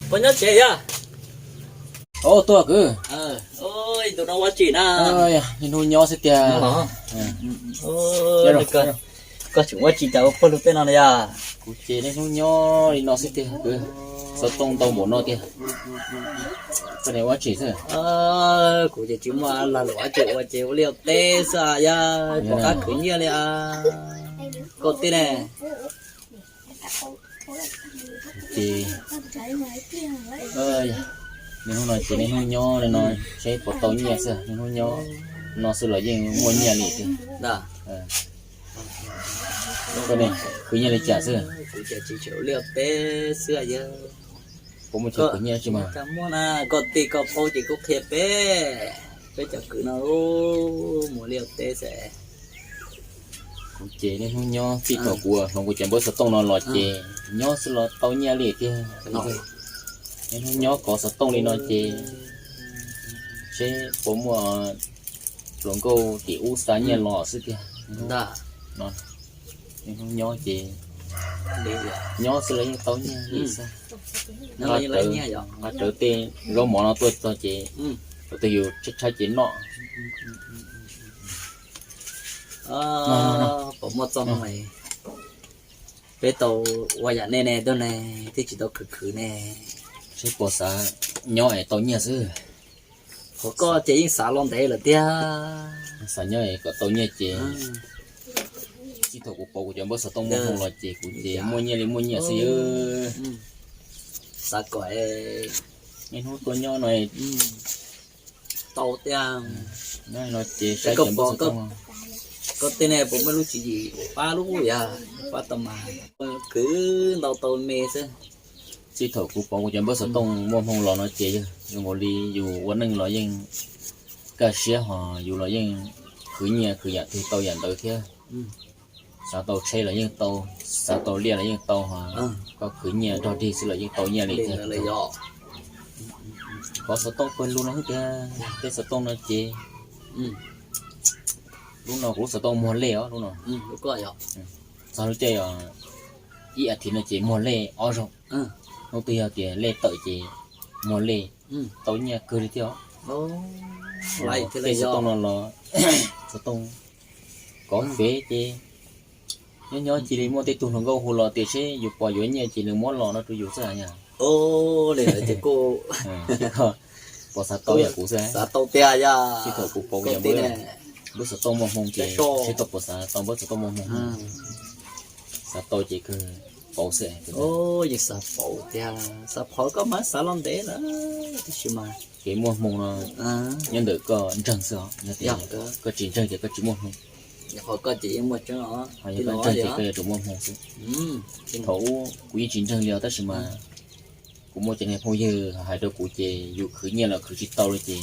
Puas nyob tsev yog? Ov, tuaj kwv. Tus no ua tsi na? Niaj hnub nyob xwb tiag. Koj tseem ua tsi cas ua pawg lug tej no na yog? Kuv ces niaj hnub nyob li no xwb tiag kwv. Xov tooj ntau npaum no tiag. Koj niaj ua tsi xwb? Kuv ces tsis muaj lag luam ces ua ces ua liaj ua teb xwb yog, pom qab khwv nyiaj li. Koj tij ne? Ces niaj hnub no ces niaj hnub nyob li no, seb puas tau nyiaj xwb. Niaj hnub nyob no xwb los yeej muaj nyiaj li tiag. Koj ne, khwv nyiaj li cas xwb? Kuv ces tsis tshua liaj teb xwb yog. Puas muaj chaw khwv nyiaj tsi mas? Koj tij koj paub ces kuj qhia peb, peb cov kwv no mus liaj teb xwb. Kuv ces niaj hnub nyob, txij thaum kuv hloov kuv cov npawb xov tooj no los ces nyob xwb los tau nyiaj li tiag. Niaj hnub nyob kov xov tooj li no ces seb puas muaj hluas nkauj tim ub xa nyiaj los xwb tiag. Niaj hnub nyob ces nyob xwb los yeej tau nyiaj li xwb. Nqa rawv tej zaub mov no tuaj txog ces thaum twg yus tshaib tshaib ces noj. Peb tau ua yam nej ne, tuaj ne, twb tsis tau khwv khwv ne. Seb puas xav nyob es tau nyiaj xwb. Qhov koj ces yeej xav los ntev lawm tiag. Xav nyob es kom tau nyiaj ces txij thaum kuv pauv kuv cov npawb xov tooj muaj hmoo los ces kuv ces muaj nyiaj li muaj nyiaj xwb yog. Xav kom niaj hnub tuaj nyob no tau tiag. Nyob no ces saib cov npawb xov tooj. Koj tej ne puas muaj lub tswv yim pab lub yog pab tau mas khwv ntau tau me xwb. Txij thaum kuv pauv kuv cov npawb xov tooj muaj hmoo los no ces yog zoo nkaus li yus ua neej los yeej kaj siab ho yus los yeej khwv nyiaj khwv yam twg tau yam ntawd thiab. Xav tau tsheb los yeej tau, xav tau liaj los yeej tau ho. Koj khwv nyiaj nrog dig xwb los yeej tau nyiaj li thiab. Kov xov tooj pawg lug no xwb tiag, tej xov tooj no ces lub no kuv lub xov tooj muag lej os lub no. Txog lub caij ib as thiv no ces muag lej ob zaug. Hnub twg yog tias lej tawm ces muag lej tau nyiaj kawg li thiab os. Tej xov tooj no los xov tooj kov fev ces nyob nyob cia li muaj tej tug hluas nkauj hu los tias seb yus pom yuav nyiaj ces nws muab los no rau yus xwb yog. Puas xav tau yam kuv xwb? Xav tau tiag yog. Txij thaum kuv pauv cov npawb xov tooj muaj hmoo ces seb koj puas xav tau npawb xov tooj muaj hmoo. Xav tau ces kawg pauv xwb. Yeej xav pauv tiag, xav pauv koj mas xav los ntev lawm tab sis mas kev muaj hmoo no nyob ntawm koj ntseeg xwb os. Yog tias koj tsis ntseeg ces koj tsis muaj hmoo. Ho yog koj ntseeg ces koj yuav tsum muaj hmoo xwb. Thaum ub kuv yeej tsis ntseeg li os tab sis mas kuv muaj cov niag phooj ywg hais rau kuv ces yus khwv nyiaj los khwv tsis tau li ces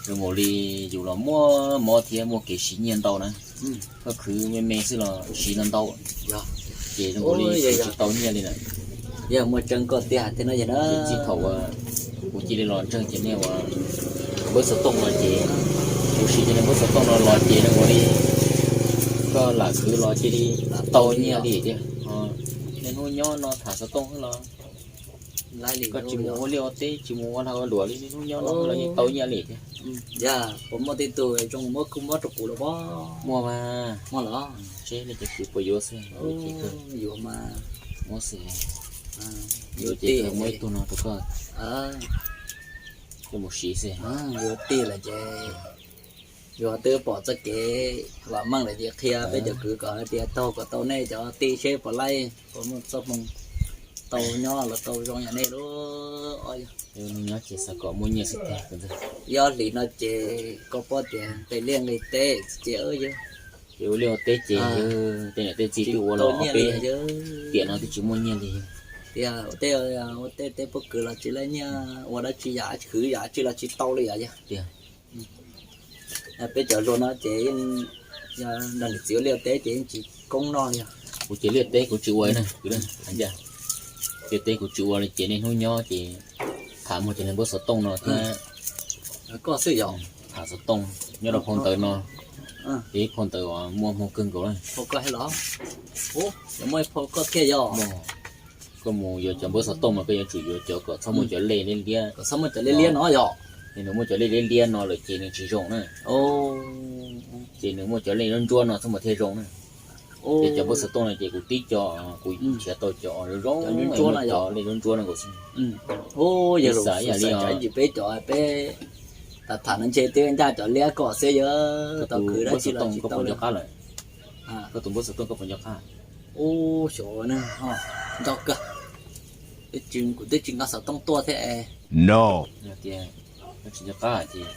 zoo nkaus li yus los muaj mob thiab muaj kev siv nyiaj ntau na. Koj khwv me me xwb los siv ntau ntau ces zoo nkaus li khwv tsis tau nyiaj li lawm. Yog muaj tseeb koj tiag thiab no yog na. Txij thaum uas kuv cia li los ntseeg ces niaj ua npawb xov tooj no ces kuv siv cov niag npawb xov tooj no los ces zoo nkaus li koj lam khwv los cia li tau nyiaj li tiag. Niaj hnub nyob no tham xov tooj xwb los koj tsis mus ua liaj ua teb tsis mus ua lag ua luam li, niaj hnub nyob no los yeej tau nyiaj li tiag. Yog puas muaj tej tug zoo muab kuj mob rau kuv los pob? Muaj mas. Muaj los? Seb nej cov kwv puas yuav xwb. Yuav mas. Muab xwb. Yuav ces muab ib tug no rau koj, koj mus siv xwb. Yuav tij lawm ces yuav twb pom txoj kev vam meej lawm ces qhia peb cov kwv kom hais tias taug kom tau nej cov tij seb puas laij puas muaj txoj hmoo tau nyob los tau zoo yam nej lub. Nyob ces xav kom muaj nyiaj xwb tiag. Ib ob hlis no ces koj paub tias nqis liaj nqis teb ces yog ces ua liaj ua teb ces yog tej niam tej txiv twb ua los ob peb tiam no twb tsis muaj nyiaj li. Tias ua tej ua tej tej pob kws los tsis laij nyiaj, ua dab tsi yam khwv yam tsi los tsis tau li yom. Yog peb cov hluas no ces yeej yog nrog niam txiv ua liaj ua teb ces yeej tsis koob noj li os. Kuv ces liaj teb kuv tsis ua na, liaj teb kuv tsis ua li ces niaj hnub nyob ces tham muag cov niag npawb xov tooj no thiab. Koj xwb yom? Tham xov tooj nyob rau phau ntawv no, ces ib phau ntawv uas muaj hmoo kawg nkaus na. Phau koj thiab los? Muaj ib phau koj thiab yom? Koj mus yuav cov npawb xov tooj mas koj yuav tsum yuav cov kom txhob muaj cov lej liab liab, kom txhob muaj cov lej liab no yom. Ces nws muaj cov lej liab liab no lawm ces nws tsis zoo na. Ces nws muaj cov lej ntsuab ntsuab no txhob muaj thiaj zoo na. Ces cov npawb xov tooj no ces kuv tib co, kuv nrhiav tau cov zoo zoo, cov lej ntsuab ntsuab no nkaus xwb. Ib xav ib yam li peb cov peb tham tham no ntshe twb ncaj cov liab kom xwb yog tau khwv dab tsi los tsis tau nco qab lawm. Koj tus npawb xov tooj koj puas nco qab? Ub, xyov na, nco kawg. Kuv twb tsis nqa xov tooj tuaj thiab. Tias koj tsis nco qab ces,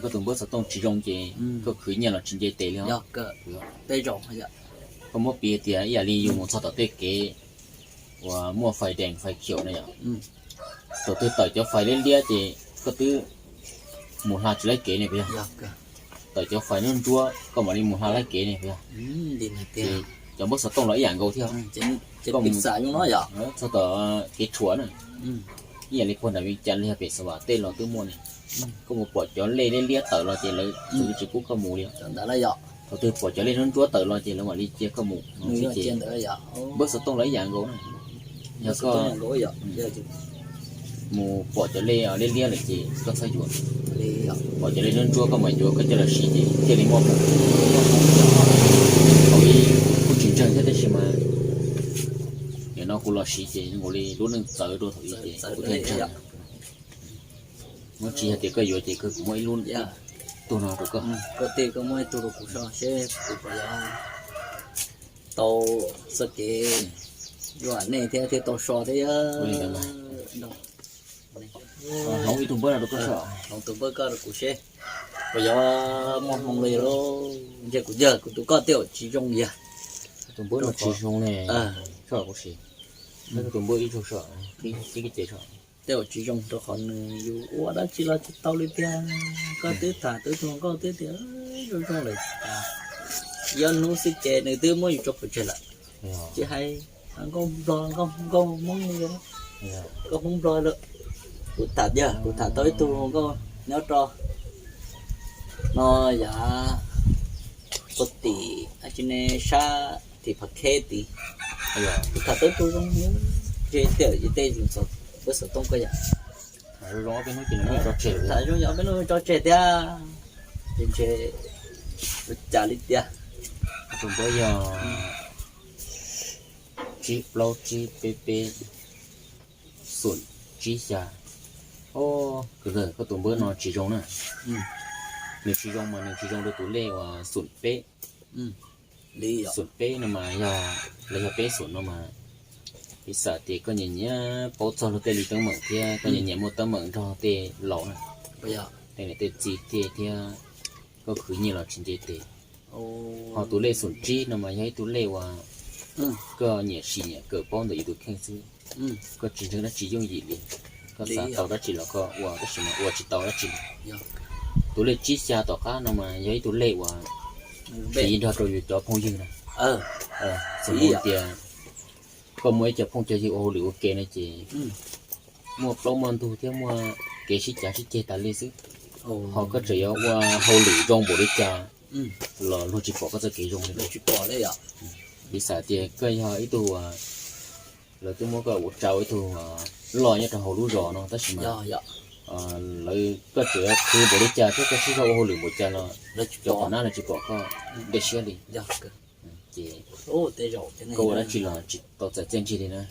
koj tus npawb xov tooj tsis zoo ces koj khwv nyiaj los tsis nce tes li os. Koj muab piv tias ib yam li yus mus txog tom tej kev uas muaj fais dees fais khiaum na yom. Thaum twg tawm cov fais liab liab ces koj twb mus hla tsis laib kev ne puas yog? Tawm cov fais ntsuab ntsuab koj mam li mus hla laib kev ne puas yog? Ces cov npawb xov tooj los ib yam nkaus thiab. Txog tom kev tshuam na, ib yam li puag nram Vias Cas los yog pem Xav Vam tej los twb muaj ne. Koj mus pom cov lej liab liab tawm los ces lawv tsis pub koj mus li. Thaum twg pom cov lej ntsuab ntsuab tawm los ces lawv mam li cia koj mus no xwb ces npawb xov tooj los ib yam nkaus na. Yog koj mus pom cov lej liab liab lawm ces koj txhob yuav. Pom cov lej ntsuab ntsuab koj mam yuav koj coj los siv ces thiaj li muaj hmoo. Thaum ub kuj tsis ntseeg thiab tab sis mas nim no kuv los siv ces zoo nkaus li lub neej txawv dua thaum ub ces kuv thiaj ntseeg. Muab tsis yog tias koj yuav ces koj kuv muab ib lub tuag no rau koj. Koj tej koj muab ib tug rau kuv so seb kuv puas yuav tau txoj kev yuam nej thiab thiaj tau so thiab. Hloov ib tug npawb no rau koj so. Hloov tus npawb koj rau kuv seb puas yuav muaj hmoo li lauj. Ntshe kuv yawg kuv tus koj tej zaum tsis zoo yag. Tus npawb no tsis zoo ne. Koj kuv siv, tus npawb ib zaug so, ib ke so. Tej zaum tsis zoo rau qhov nws yus ua dab tsi los tsis tau li tiag. Koj twb tham twb tuag nkauj twb tias zoo zoo lawm. Ib ob hnub xwb ces nws twb muab yus tso pov tseg lawm. Tsis hais nkauj nplog nkauj nkauj hmoob li, nkauj hmoob nplog lawm. Kuv tham yog kuv tham tau ib tug nkauj nyob rau no yav puag tim dab tsi ne, sab tim Phav Kheb tid. Kuv tham tau ib tug zoo, ntshe tej zaum tej yus txog pab xov tooj koj yom. Tham zoo yog ob peb hnub tso tseg thiab, ces ntshe ua cas li tiag. Tus npawb yog tsib plaub tsib peb peb xoom tsib xya. Koj tus npawb no tsis zoo na. Nws tsis zoo mas nws tsis zoo rau tus lej uas xoom peb. Xoom peb no mas yog, los yog peb xoom no mas, piv xam tias koj nyiam nyiam paub txog luag tej li teeb meem thiab koj nyiam nyiam muaj teeb meem nrog tej laus na, tej niam tej txiv tej thiab, koj khwv nyiaj los tsis nce tes. Ho tus lej xoom tsib no mas yog ib tug lej uas koj nyiam sim nyiam kawm paub ntawm yus tus kheej xwb. Koj tsis ntseeg dab tsi yooj yim li, koj xav tau dab tsi los koj ua tab sis mas ua tsis tau dab tsi li. Tus lej tsib xya tom qab no mas yog ib tug lej uas piv nrog rau yus cov phooj ywg na. Xws li tias koj muaj ib co phooj cov ywg ua hauj lwm ua ke no ces muaj plaub muaj ntug thiab muaj kev sib cav sib ceg tas li xwb. Ho koj tseem yuav ua hauj lwm zoo npaum li cas los luag tsis pom koj txoj kev zoo li. Piv xam tias koj yog ib tug, lawv twb muab koj ua rau ib tug loj nyob rau hauv lub zos no tab sis mas lawv, koj tseem yuav khwv npaum li cas thiab koj sib zog ua hauj lwm npaum cas los cov pom nab lawv tsis pom koj dej siab li. Ces koj ua dab tsi los tsis tau txawm txiaj ntsig li na.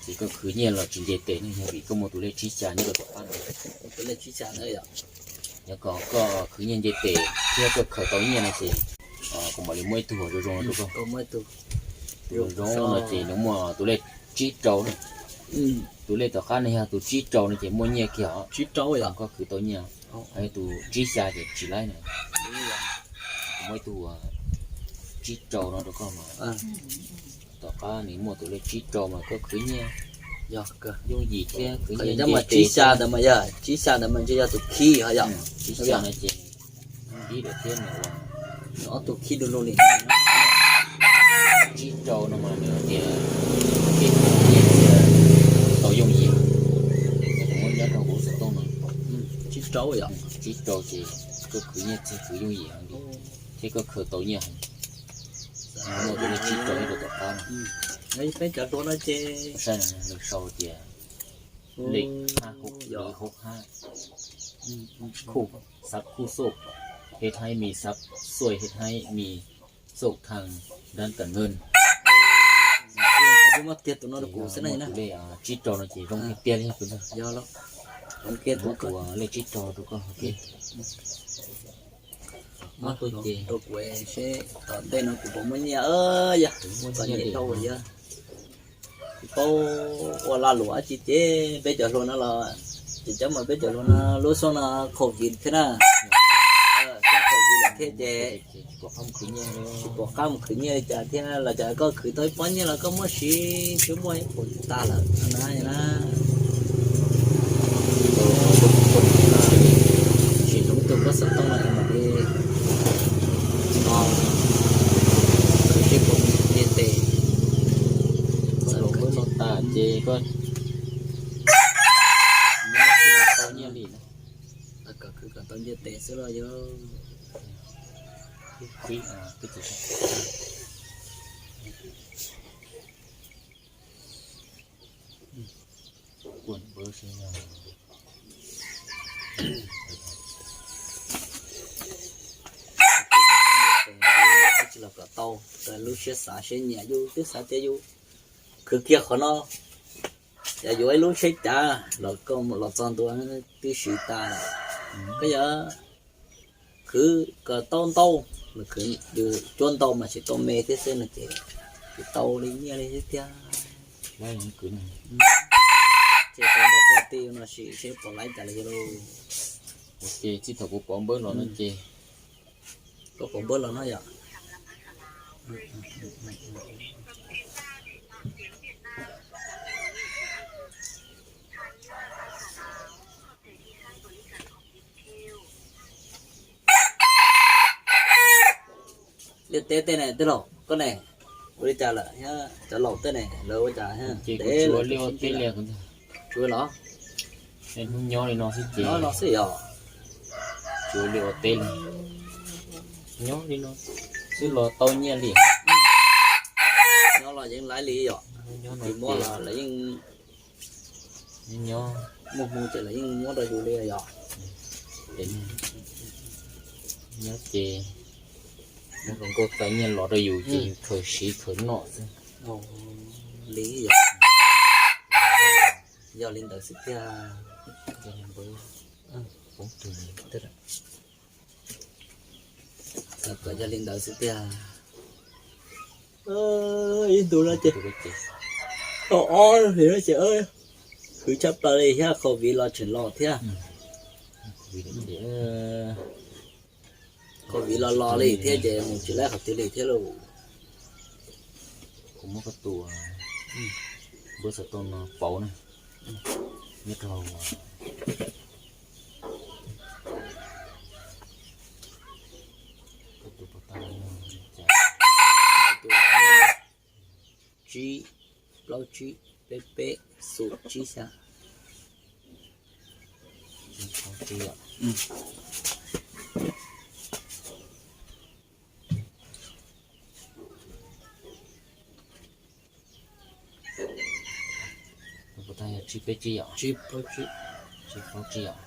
Ces koj khwv nyiaj los tsis nce tes ne yog vim koj muaj tus lej tsib xya nyob rau tom qab no. Yog kom koj khwv nyiaj nce tes thiab koj khaws tau nyiaj no ces kuv mam li muab ib tug zoo zoo rau koj. Tus zoo no ces nws muaj tus lej tsib rau na. Tus lej tom qab no yog tus tsib rau no ces muaj nyiaj kiag os. Koj khwv tau nyiaj. Ho tus tsib xya ces tsis laib na. Kuv muab ib tug tsib rau no rau koj mas tom qab nws muaj tus lej tsib rau mas koj khwv nyiaj yooj yim thiab khwv nyiaj nce tes. Tsib xya ntawd mas yog, tsib xya ntawd mas ntshe yog tus khib ho yom. Tsib xya no ces ib lawm thiab nws ua, ob tug khib du lug li. Tsib rau no mas nws hais tias kev khwv nyiaj txiag tau yooj yim, muab nyob rau kuv xov tooj no. Tsib rau ces koj khwv nyiaj txiag khwv yooj yim heev li thiab koj khaws tau nyiaj heev. Muaj tus lej tsib rau nyob rau tom qab no. Peb cov hluas no ces saib nws sau tias lịnh hab hốc lưới hốc hab, khúc sắp khúc sốt, hết hái mì sắp xuôi, hết hái mì sốt thăng rắn cận ngân. Muab kiag tus no rau kuv xwb na. Lej tsib rau no ces zoo tiag tiag li. Muab tus lej tsib rau rau koj. Muab tuaj ces rau kuv seb tom ntej no kuv puas muaj nyiaj. Yog, txom nyem rau yog kuv paub ua lag luam dab tsi ces peb cov hluas no los, ces cov mas peb cov hluas no lub xyoo no covid thiab na, xyoo covid lawm thiab ces tsis pom qab mus khwv nyiaj li cas thiab. Los cas koj khwv tau ib pob nyiaj los koj muab siv siv muaj ib puas tag lawm na. Tsis zoo ib tug npawb xov tooj no mam li khwv seb puas nyiaj tes. Koj los npawb no tas ces koj nyob tsis tau nyiaj li na. Kom khwv kom tau nyiaj tes xwb los yog. Tsis los kom tau, lub siab xav siab nyiam yus twb xav tias yus khwv kiag qhov no, yog yuav ib lub tsheb cav los koj los txog ntua twb siv tas. Koj yog khwv kom tau ntau, yus cuab ntau mas tsis tau me thiab xwb no ces tsis tau li nyiaj li thiab tiag. Ces tau ntau kiag tij no sim seb puas laib tas li lauj. Ces txij thaum kuv pov npawb los no ces, koj pov npawb los no yom. Liaj teb tej ne, tij laug koj ne, ua li cas lawm thiab? Cov laus tej ne lawv ua cas thiab? Tsuav li ua teb li, tsuav los, hnub nyob li no xwb ces, nyob no xwb yog, tsuav li ua teb li, nyob li no xwb los tau nyiaj li. Nyob los yeej laib li yom, nyob no ces lawv yeej, nyob muaj hmoo ces lawv yeej muab rau yus li yom. Nyob ces muab hluas nkauj tau nyiaj los rau yus ces yus khaws siv khaws noj xwb. Li yog, yog li ntawd xwb tiag. Poob tug, kom yog li ntawd xwb tiag. Ib ntus no ces, ob ob no ces khwv tshaj plaws li thiab, covid los tseem los thiab. Covid los los li thiab ces mus tsis laib qhov twg li thiab lauj. Kuv muab koj tus npawb xov tooj no pauv na, nyob rau koj tus pov tau, tsib plaub tsib peb peb xum tsib xya. Puas tau yog tsib peb tsib yom? Tsib plaub tsib. Tsib plaub tsib yom?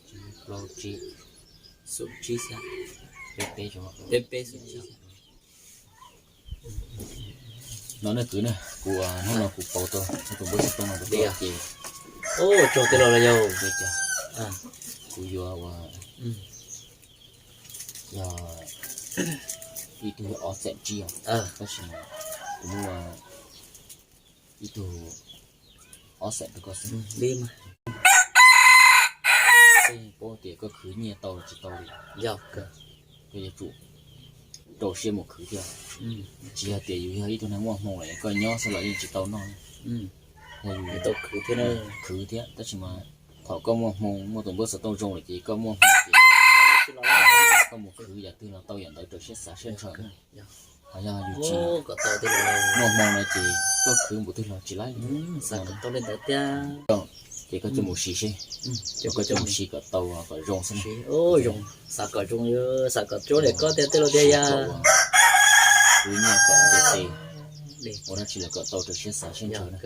Tsib plaub tsib, xum tsib xya, peb peb xum tsib xya. No nej kwv na, kuv hnub no kuv pauv tau tus npawb xov tooj no rau koj ces, ua tsaug tij laug los yog, kuv yuav ua, yog ib tug ob xees tsib os, tab sis kuv muab ua ib tug ob xees rau koj xwb. Peb paub tias koj khwv nyiaj tau los tsis tau li, koj yuav tsum rau siab mus khwv thiab. Tsis yog tias yus yog ib tug neeg muaj hmoo lawm koj nyob xwb los yeej tsis tau noj. Yog yus tau khwv thiab, khwv thiab, tab sis mas thaum koj muaj hmoo muaj tus npawb xov tooj zoo lawm ces koj muaj hmoo ces koj mus khwv yam twg los tau yam ntawd raws siab xav siab ntshaw. Ho yog yus tsis muaj hmoo no ces koj khwv npaum twg los tsis laib li. Ces koj coj mus siv seb, koj coj mus siv kom tau kom zoo xwb. Xav kom zoo, xav kom zoo, xav kom zoo li koj tiag tiag los tiag yog. Ua nyiaj kom nte tes, ua dab tsi los kom tau raws siab xav siab ntshaw na.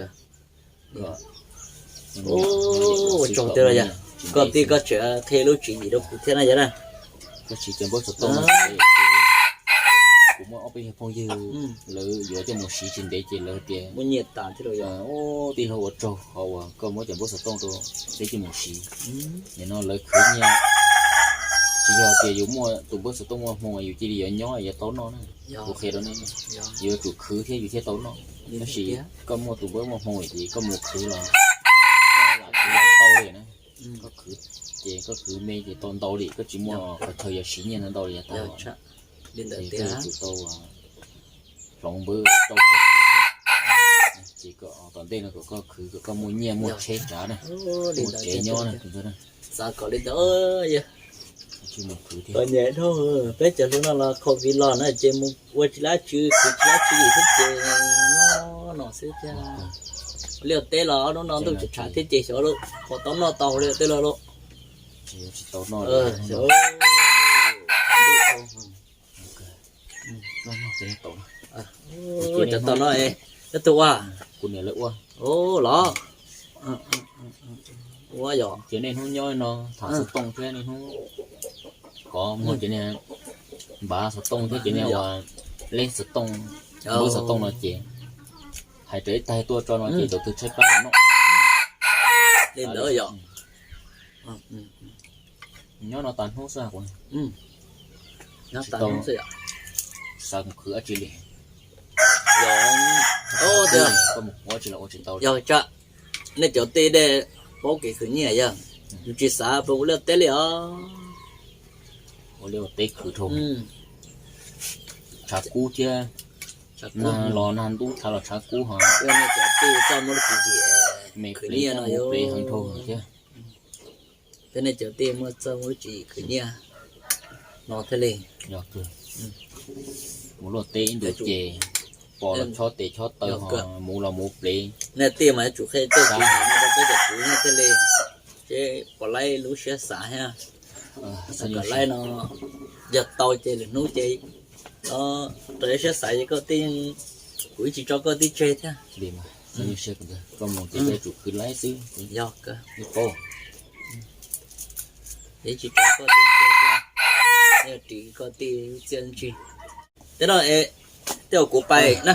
Ua tsaug tiag los yog, koj tij koj tseem qhia lub tswv yim rau kuv thiab na yog na. Koj siv cov npawb xov tooj no, kuv muaj ob peb yawg phooj ywg lawv yuav coj mus siv tsis ntev ces lawv tias muaj nyiaj tas thiab los yog. Tij laug ua tsaug qhov uas koj muab cov npawb xov tooj rau peb coj mus siv. Nim no lawv khwv nyiaj, tsis yog tias yus muaj tus npawb xov tooj muaj hmoo yus cia li yuav nyob yuav tau noj na. Kuv qhia rau nej, yuav tsum khwv thiab yus thiaj tau noj. Tab sis koj muaj tus npawb muaj hmoo ces koj mus khwv los lam khwv los tau li na. Koj khwv ces koj khwv me ces tau ntau li, koj tsis muaj qhov chaw yog siv nyiaj ntau ntau li yog tau. Ces koj yuav tsum tau hloov npawb rau koj khwv thiab. Ces kom tom ntej no kom koj khwv kom koj muaj nyiaj muaj tsheb tsav na, muaj tsev nyob na. Xav kom li ntawd yog. Tsis mus khwv thiab. Peb cov hlub no los covid los na ces mus ua tsis lab tswv khwv tsis lab tswv xwb ces nyob no xwb thiab. Liaj teb los ob hnub no ntuj tsis tshav thiab ces xyov lawm, qhov tau noj tau liaj teb los lawm. Tsis tau noj. Cov tau no, tus ua, kuv niam lawv ua los. Ua yog ces niaj hnub nyob no tham xov tooj thiab niaj hnub kov muag ces niag npav xov tooj thiab ces niag ua leb xov tooj, npawb xov tooj no ces hais raws ib tag tuaj tso no ces tus twg tshaib plab los noj. Li ntawd yog. Nyob no tas hnub xwb kuv. Tsis tau xav mus khwv dab tsi li. Koj mus ua dab tsi los ua tsis tau. Yog tsam nej cov tij dej paub kev khwv nyiaj yog, yus tsis xav pes ua liaj teb li os. Ua liaj ua teb khwv dhau, tshav kub thiab, nag los nag ntub, tshav los tshav kub ho. Nej cov tij txawj muaj lub tswv yim khwv nyiaj no yog, peb nej cov tij muaj txawj muaj lub tswv yim khwv nyiaj no thiaj li. Yog kawg. Mus luaj teb ib ntus ces pos los chob tes chob taw ho, mus los mus plev. Nej tij mas yuav tsum qhia tej tswv yim no rau peb cov kwv thiaj li, seb puas laib lub siab xav thiab. Kom laib no, yog tau ces lwm hnub ces rau siab xav ces koj tij, kuv ib tsis tso koj tij tseg thiab. Koj mus ces koj tsum khwv laib xwb. Yog kawg. Ib tsis tso koj tij tseg thiab, ris koj tij txiaj ntsig. Tej no, tej uas kuv pais na,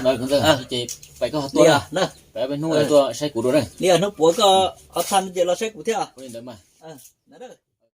ces pais koj ho tuaj na, pais ob peb hnub tuaj saib kuv dua na. Hnub puav koj ho thaj ces los saib kuv thiab os.